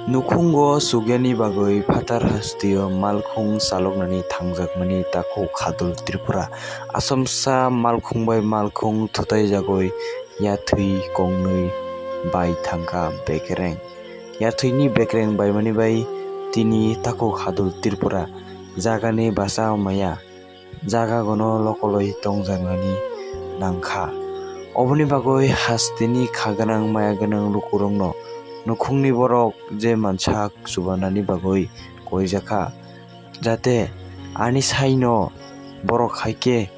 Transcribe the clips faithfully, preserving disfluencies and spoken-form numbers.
Nukhungo chukyani bagwi phatar hasteo malkhung chaloknani thangjakmani takhuk Khadul Tripura. Asomsa malkhung bai malkhung thutaijagwi yathwi kongnwi bai thangkha bekereng. Yathwini bekereng baimani bai tini takhuk Khadul Tripura jagani basa maya jagagono lokolwi tongjaknani nangkha. Oboni bagwi hasteni kha gwnang maya gwnang lukurokno nukhungni borok je mansak chubanani bagwi koijakha, jate ani saino borok hai khe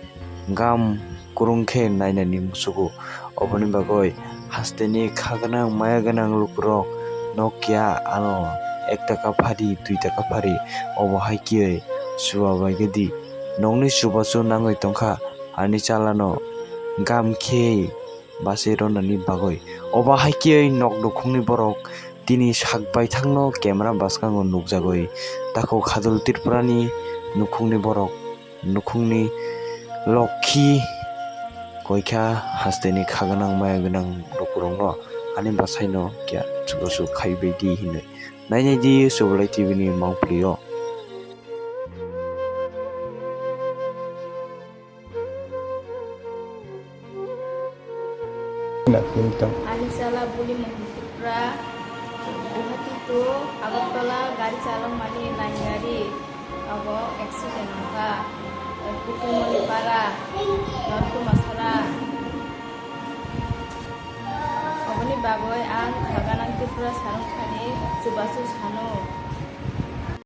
gam kwrwng khe nainani muchugo. Oboni bagwi hasteni kha gwnang maya gwnang lukurok nok ya ano ek taka phari, dui taka phari, obo hai khe chuba bai gedi. Nokni chubachu nangwi tongkha ani chalano gam khe bachwi rwnani bagwi. Obo hai khe nok nukhungni borok tini sak baithangno camera bwskango nukjagwi. Takhuk Khadul Tripurani nukhungni borok, nukhungni lokhi koikha hasteni kha gwnang maya gwnang lukurokno ani bwsaino kya chubachu khaibai di hinwi. Nainai di Subalai T V ni mangpili o. Ani chala Buli Mohon Tripura, Guwahati to Agartala gari chalokmani line gari, abo accident wngkha, Kutumoni para, North Tumasara. Oboni bagwi ang kha gwnang Tripura sarungkhani chubachu sano.